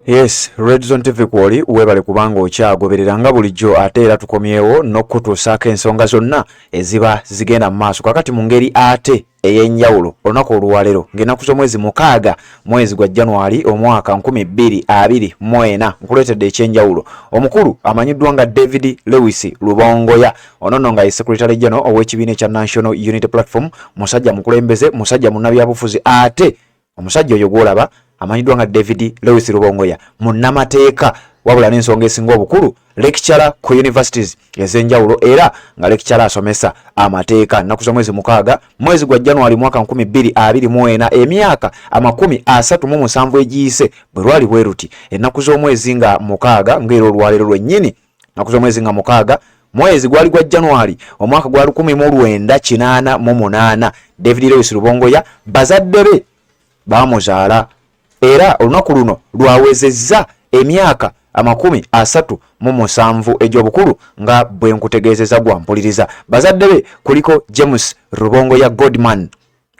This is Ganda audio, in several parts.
Yes, Red Zone TV kwoli, weebale kubanga okyagoberera nga bulijjo, ate era tukomyewo n'okukutuusaako ensonga zonna eziba zigenda mu maaso. Kakati mu ngeri ate ey'enjawulo, olunaku olwaleero ng'ennaku z'omwezi 6, mwezi gwa January, omwaka 2024, nkuleetedde ekyenjawulo. Omukulu amanyiddwa nga David Lewis Lubongoya, ono nno nga ye Secretary General ow'ekibiina ekya National Unity Platform, musajja mukulembeze, musajja munnabyabufuzi. Ate omusajja oyo gw'olaba amanyiddwa nga David Lewis Lubongoya munnamateeka, wabula n'ensonga esinga obukulu, lecturer ku universities ez'enjawulo, era nga lecturer asomesa amateeka. Nnaku z'omwezi 6, mwezi gwa January, mwaka 2024, emyaka 37 egiyise, bwe lwali bwe ruti, ennaku z'omwezi nga 6, ng'era olwaleero lwennyini, nnaku z'omwezi nga 6, mwezi gwali gwa January, omwaka gwa 1988, David Lewis Lubongoya bazadde be bamuzaala, era olunaku luno lwawezezza emyaka 37 egy'obukulu nga bwe nkutegeezeza gwampuliriza. Bazadde be kuliko James Rubongoya Godman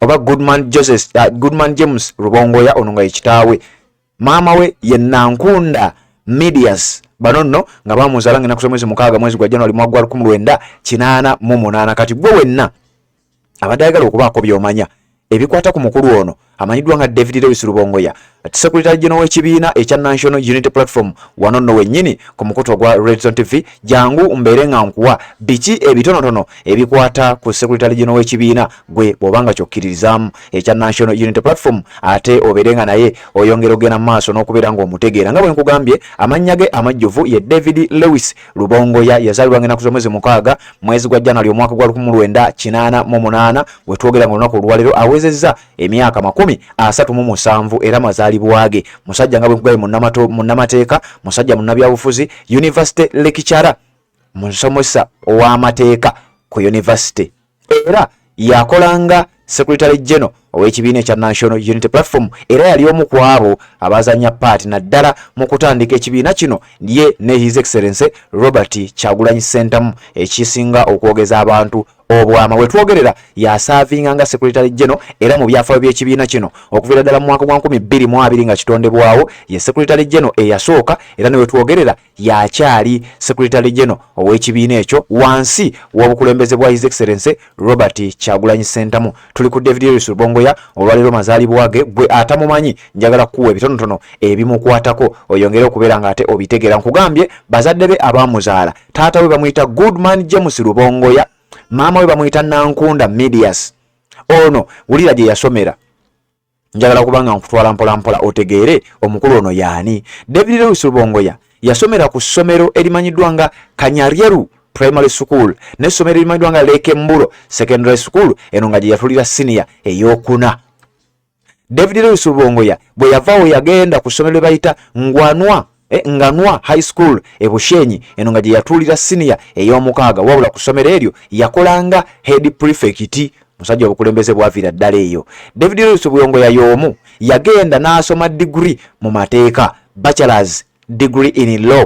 oba Goodman Joseph, Goodman James Rubongoya, ono nga ye kitaawe. Maama we ye Nankunda Medias. Bano nno nga bamuzaala nga ennaku z'omwezi 6, mwezi gwa January, mwaka gwa 1988. Kati gwe wenna abadde ayagala okubaako by'omanya ebikwata ku mukulu ono amanyiddwa nga David Lewis Lubongoya, Secretary General w'ekibiina ekya National Unity Platform, wano nno wennyini ku mukutu ogwa Red Zone TV, jangu mbeere nga nkuwa biki ebitonotono ebikwata ku Secretary General w'ekibiina, gwe bw'obanga kyokkiririzaamu ekya National Unity Platform, ate obeere nga naye oyongera ogenda mu maaso n'okubeera ng'omutegeera. Nga bwe nkugambye, amannya ge amajjuvu ye David Lewis Lubongoya. Yazaalibwa ng'ennaku z'omwezi 6, mwezi gwa January, omwaka gwa 1988. Wetwogera nga olunaku olwaleero awezezza emyaka 37, era mazaalibwa ge. Musajja nga bwe nkugambye munnamateeka, musajja munnabyabufuzi, university lecturer, musomesa ow'amateeka ku university, era yakolanga Secretary General ow'ekibiina ekya National Unity Platform, era yali omu ku abo abazanya part naddala mu kutandika ekibiina kino, ye ne His Excellence Robert Kyagulanyi Ssentamu. Ekisinga okwogeza abantu obwama, wetwogerera yaservinga nga Secretary General, era mu byafaayo by'ekibiina kino okuviira ddala mu mwaka gwa 2020 nga kitondebwawo, ye Secretary General eyasooka, era ne wetwogerera yakyali Secretary General ow'ekibiina ekyo wansi w'obukulembeze bwa His Excellence Robert Kyagulanyi Ssentamu. Tuli ku David Lewis Lubongoya, olwaleero mazaalibwa ge. Gwe atamumanyi, njagala kukuwa ebitonotono ebimukwatako oyongere okubeera nga ate obitegeera. Nkugambye bazadde be abamuzaala, taata we bamuyita Goodman James Lubongoya, maama we bamuyita Nankunda Medias. Ono wulira gye yasomera, njagala kubanga nkutwala mpolampola otegeere omukulu ono yaani. David Lewis Lubongoya yasomera ku ssomero erimanyiddwa nga Kanyaryeru Primary School n'essomero erimanyiddwa nga Lake Mburo Secondary School, eno nga gye yatulira siniya eyokuna. David Lewis Lubongoya bwe yavaawo yagenda ku ssomero lye bayita Nganwa High School e Bushenyi, eno nga gye yatuulira siniya ey'omukaaga. Wabula ku ssomero eryo yakolanga head prefect. Musajja obukulembeze bwaviira ddala eyo. David Lewis Lubongoya y'omu yagenda n'asoma degree mu mateeka, bachelors degree in law,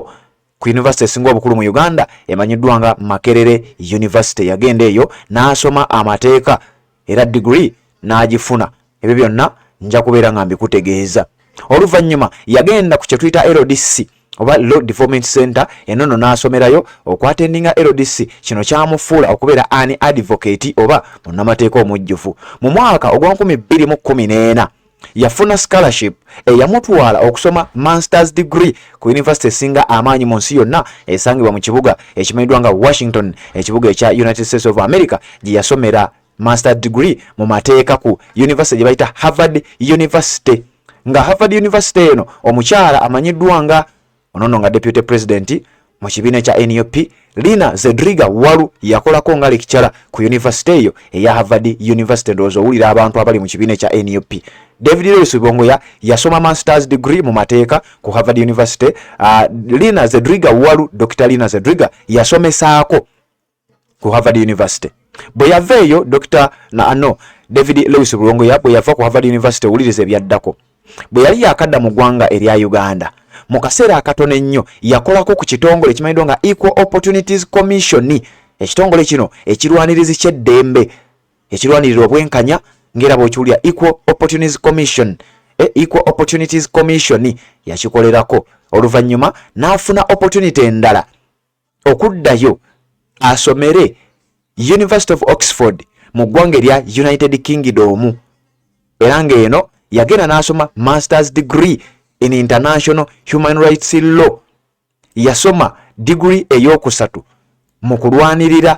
ku university esinga obukulu mu Uganda emanyiddwa nga Makerere University. Yagenda eyo n'asoma amateeka era degree n'agifuna. Ebyo byonna nja kubeera nga mbikutegeeza. Oluvannyuma yagenda ku kye tuyita LDC oba Law Development Center, eno nno n'asomerayo okwattendinga LDC. Kino kyamufuula okubeera an advocate oba munnamateeka omujjuvu. Mu mwaka ogwa 2014 yafuna scholarship eyamutwala okusoma masters degree ku university esinga amaanyi mu nsi yonna esangibwa mu kibuga ekimanyiddwa nga Washington, ekibuga ekya United States of America, gye yasomera master degree mu mateeka ku university gye bayita Harvard University. Nga Harvard University eno, omukyala amanyiddwa nga onono nga deputy president mu kibiina ekya NUP, Lina Zedriga Walu, yakolako nga lecturer ku university eyo eya Harvard University. Ndowooza owulira abantu abali mu kibiina ekya NUP. David Lewis Lubongoya yasoma masters degree mu mateeka ku Harvard University. Lina Zedriga Walu, Dr Lina Zedriga, yasomesaako ku Harvard University. Bwe yava eyo, Dr na no David Lewis Lubongoya bwe yava ku Harvard University, owuliriza ebyaddako. Bwe yali yakadda mu ggwanga erya Uganda, mu kaseera akatono ennyo yakolako ku kitongole ekimanyiddwa nga Equal Opportunities Commission, ekitongole kino ekirwanirizi ky'eddembe, ekirwanirira obwenkanya, ng'era bw'okiwulira, Equal Opportunities Commission. Equal Opportunities Commission yakikolerako, oluvannyuma n'afuna opportunity endala okuddayo asomere University of Oxford mu ggwanga erya United Kingdom, era ng'eno yagenda n'asoma masters degree in international human rights law. Yasoma diguri eyokusatu mu kulwanirira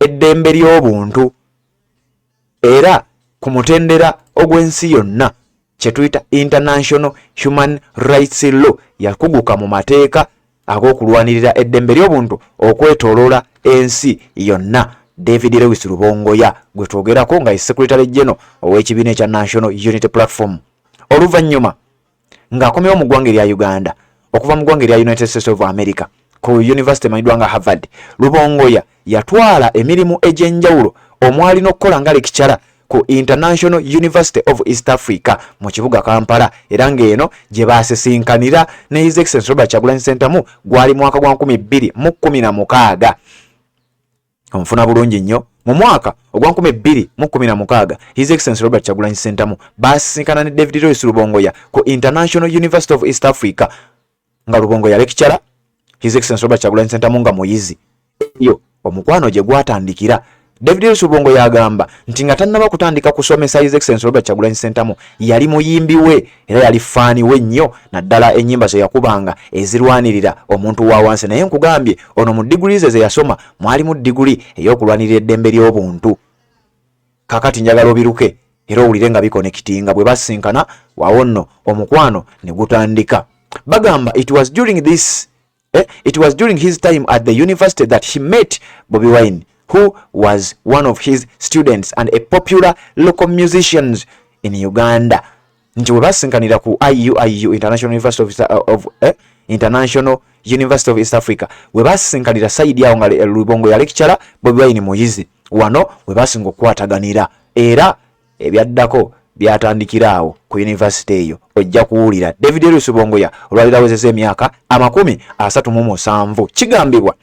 eddembe ly'obuntu era ku mutendera ogw'ensi yonna, kye tuyita international human rights law. Yakuguka mu mateeka ag'okulwanirira eddembe ly'obuntu okwetooloola ensi yonna. David Lewis Rubongoya gwe twogerako nga ye secretary general ow'ekibiina ekya National Unity Platform. Oluvannyuma ng'akomyewo mu ggwanga erya Uganda okuva mu ggwanga erya United States of America ku university emanyiddwa nga Harvard, Rubongoya yatwala emirimu egy'enjawulo omwali n'okukola nga lecturer ku International University of East Africa mu kibuga Kampala, era ng'eno gye baasisinkanira ne His Excellency Robert Kyagulanyi Ssentamu. Gwali mwaka gwa 2016. Onfuna bulungi nnyo? Mu mwaka ogwa 2016, His Excellency Robert Kyagulanyi Ssentamu baasisinkana ne David Lewis Rubongoya ku International University of East Africa, nga Rubongoya lecturer, His Excellency Robert Kyagulanyi Ssentamu nga muyizi. Eyo omukwano gye gwatandikira. David Lewis Rubongoya agamba nti nga tannaba kutandika kusomesa His Excellency Robert Kyagulanyi Ssentamu, yali muyimbi we era yali fan we nnyo, naddala ennyimba ze yakubanga ezirwanirira omuntu wa wansi. Naye nkugambye, ono mu diguri ze ze yasoma mwalimu diguri ey'okulwanirira eddembe ly'obuntu. Kakati njagala obiruke era owulire nga biconnectinga. Bwe basinkana wawo nno omukwano ne gutandika. Bagamba it was during his time at the university that he met Bobi Wine, who was one of his students and a popular local musicians in Uganda. Nti bwe basinkanira ku IUIU, International University of East Africa, we basinkanira side awo nga Rubongoya lecturer, Bobi Wine muyizi, wano we basinga okukwataganira era ebyaddako byatandikira awo ku university eyo. Ojja kuwulira David Lewis Rubongoya olwaliro awezezza emyaka 37. Kigambibwa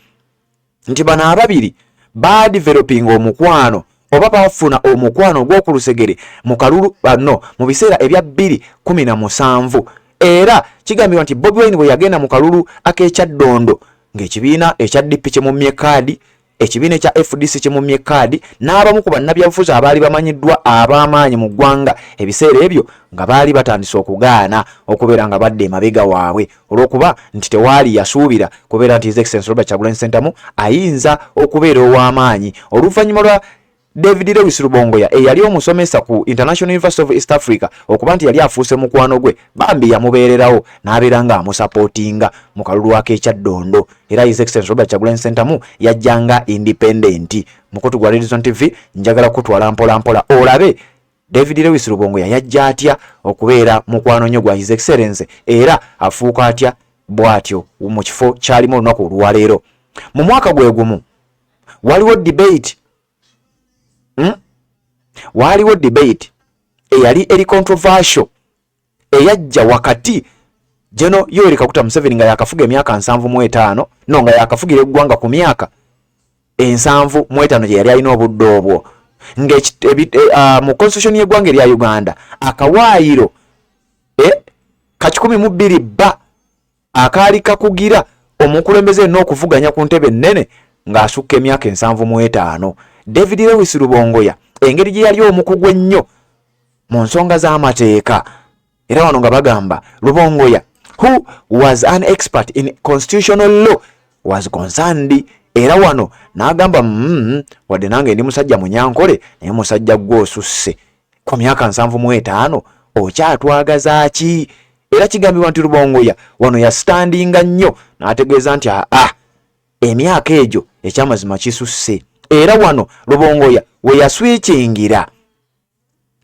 nti bano ababiri badevelopinga omukwano oba bafuna omukwano ogw'okulusegere mu kalulu no mu biseera ebya 2017. Era kigambibwa nti Bobi Wine bwe yagenda mu kalulu ak'ekyaddondo ng'ekibiina ekya DP kyemumye kaadi, ekibiina ekya FDC kimumye kaadi, n'abamu ku bannabyabufuzi abaali bamanyiddwa ab'amaanyi mu ggwanga ebiseera ebyo nga baali batandise okugaana okubeera nga badde emabega waabwe, olw'okuba nti tewaali yasuubira kubeera nti His Excellency Robert Kyagulanyi Ssentamu ayinza okubeera ow'amaanyi. Oluvannyuma lwa David Lewis Rubongoya eyali omusomesa ku International University of East Africa okuba nti yali afuuse mukwano gwe, bambi yamubeererawo n'abeera nga amusupportinga mu kalulu ak'ekyaddondo, era His Excellency Robert Kyagulanyi Ssentamu yajjanga independent. Mukutu gwa Redison TV, njagala kutwala mpola mpola olabe David Lewis Rubongoya yajja atya okubeera mukwano nnyo gwa His Excellency, era afuuka atya bw'atyo mu kifo kyalimu olunaku olwaleero. Mu mwaka gwe gumu waliwo debate, Waaliwo debate eyali eri controversial eyajja wakati General Yoweri Kaguta Museveni nga yakafuga emyaka 75, no nga yakafugira eggwanga ku myaka 75 gye yali alina obudde obwo, nga mu constitution y'eggwanga erya Uganda akawaayiro ka 102 ba akaali kakugira omukulembeze yenna okuvuganya ku ntebe ennene ng'asukka emyaka 75. David Lewis Rubongoya, engeri gye yali omukugu ennyo mu nsonga z'amateeka, era wano nga bagamba Rubongoya, who was an expert in constitutional law, was concerned, era wano n'agamba, wadde nange ndi musajja munyankole, naye musajja gwe osusse ku myaka 75, okyatwagaza ki?" Era kigambibwa nti Rubongoya wano yastandinga nnyo n'ategeeza nti aa, emyaka egyo ekyamazima kisusse. Era wano Rubongoya we yaswitchingira.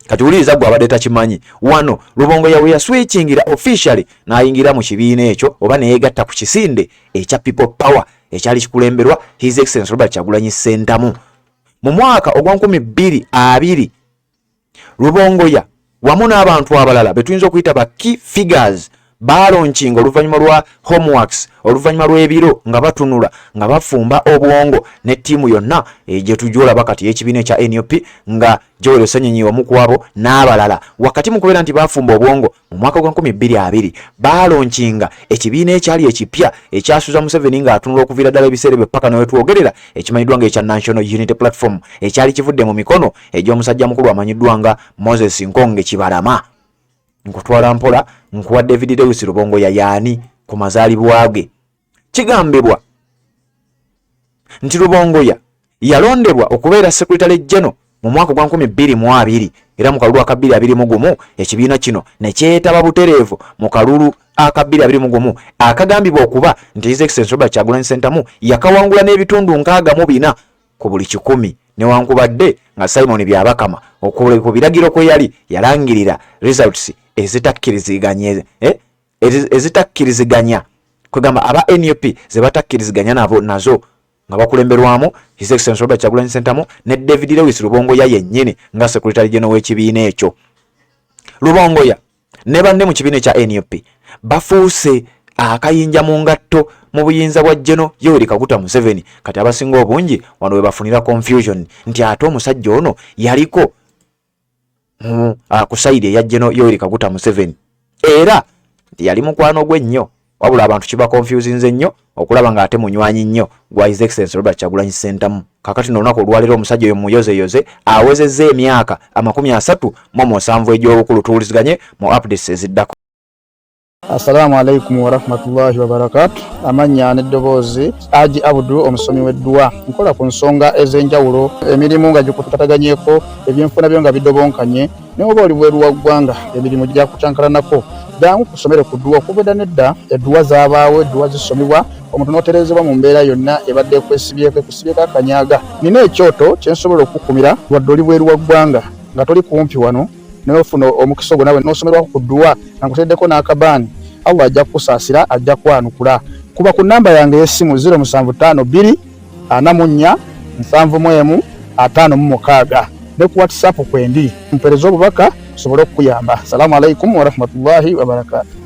Kati wuliriza gwe abadde takimanyi, wano Rubongoya we yaswitchingira officially n'ayingira mu kibiina ekyo oba neyegatta ku kisinde ekya People Power ekyali kikulemberwa His Excellency Robert Kyagulanyi Ssentamu mu mwaka ogwa 2020. Rubongoya wamu n'abantu abalala be tuyinza okuyita ba key figures Baalonkinga oluvannyuma lwa homeworks, oluvannyuma lw'ebiro nga batunula nga bafumba obwongo ne ttiimu yonna eh, gye tujja olaba kati ey'ekibiina ekya NUP nga Joel Ssenyonyi omu ku abo n'abalala. Wakati mu kubeera nti baafumba obwongo mu mwaka gwa 2020 baalonkinga ekibiina ekyali ekipya ekyasuza Museveni ng'atunula okuviira ddala ebiseera ebyo paka newetwogerera ekimanyiddwa nga ekya National Unity Platform ekyali kivudde mu mikono egy'omusajja mukulu amanyiddwa nga Moses Nkonge Kibalama. Nkutwala mpola nkuwa David Lewis Rubongoya yaani ku mazaalibwa ge. Kigambibwa nti Rubongoya yalondebwa okubeera Secretary General mu mwaka gwa 2020 era mu kalulu aka 2021 ekibiina kino ne kyetaba butereevu mu kalulu aka 2021 akagambibwa okuba nti His Excellency Robert Kyagulanyi Ssentamu yakawangula n'ebitundu 64 ku buli kikumi newankubadde nga Simon Byabakama ku biragiro kwe yali yalangirira results ezitakkiriziganya eh, ezitakkiriziganya kwegamba aba NUP ze batakkiriziganya nabo nazo nga bakulemberwamu His Excellency Robert Kyagulanyi Ssentamu ne David Lewis Rubongoya yennyini nga Secretary General w'ekibiina ekyo. Rubongoya ne banne mu kibiina ekya NUP bafuuse akayinja mu ngatto mu buyinza bwa Geno Yoweri Kaguta Museveni. Kati abasinga obungi wano we bafunira confusion nti ate omusajja ono yaliko mu ku sayidi eya Geno Yoweri Kaguta Museveni era nti yali mukwano gwe nnyo, wabula abantu kiba confusinze nnyo okulaba ng'ate munywanyi nnyo gwa His Excellency Robert Kyagulanyi Ssentamu. Kakati n'olunaku olwaleero omusajja oyo muyozeyoze awezezza emyaka 37 egy'obukulu. Tuwuliziganye mu updates eziddako. Assalamu alaikum warahmatullahi wabarakatu. Amannya n'eddoboozi Aji Abudu, omusomi w'edduwa. Nkola ku nsonga ez'enjawulo, emirimu nga gikutataganyeko, ebyenfuna byo nga bidobonkanye, naye oba oli bweru wa ggwanga emirimu gyakucankalanako, jangu kusomere ku dduwa. Okuva edda n'edda edduwa zaabaawo, edduwa zisomibwa omuntu n'otereezebwa mu mbeera yonna ebadde ekwesibyeko ekusibyeko akanyaga. Nina ekyoto kye nsobola okukukumira wadde oli bweru wa ggwanga nga toli kumpi wano, naye ofuna omukisa ogwo nawe n'osomerwako ku dduwa nga nkuteereddeko n'akabaani. Allah ajja kukusaasira, ajja kwanukula. Kuba ku nnamba yange ey'essimu 0752 44 71 56 ne ku WhatsApp kwendi, mpeereza obubaka nsobole okukuyamba. Salaamu alaikum warahmatullahi wabarakatu.